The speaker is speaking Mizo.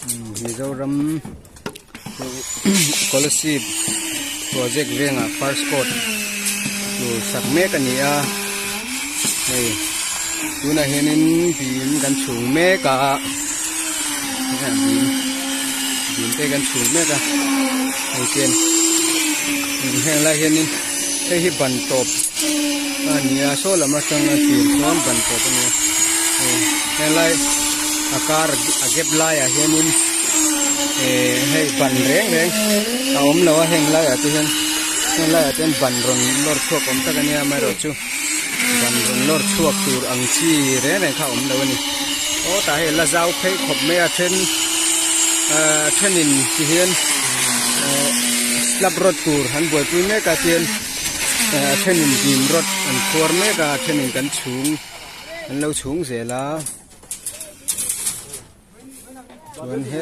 Mizoram Kolasib project vengah first coat tur sak mek a ni a hei tunah hianin bim kan chhung mek a bim bim te kan chhung mek a hei chuan heng lai hianin hei hi ban tawp a ni a saw lam atanga thlir chuan ban tawp a ni a hei helai a kar a gap laiah hianin eh hei ban reng reng a awm lo a heng laiah te hian heng laiah te hian ban rawn lawr chhuak awm tak a nia amaherawhchu ban rawn lawr chhuak tur ang chi reng reng kha a awm lo a ni aw tah hei la zau phei khawp mai a then ah thenin ti hian eh slab rod tur an buaipui mek a tian eh a thenin dim rod an khuar mek a a thenin kan chhung an lo chhung zel a chuan he.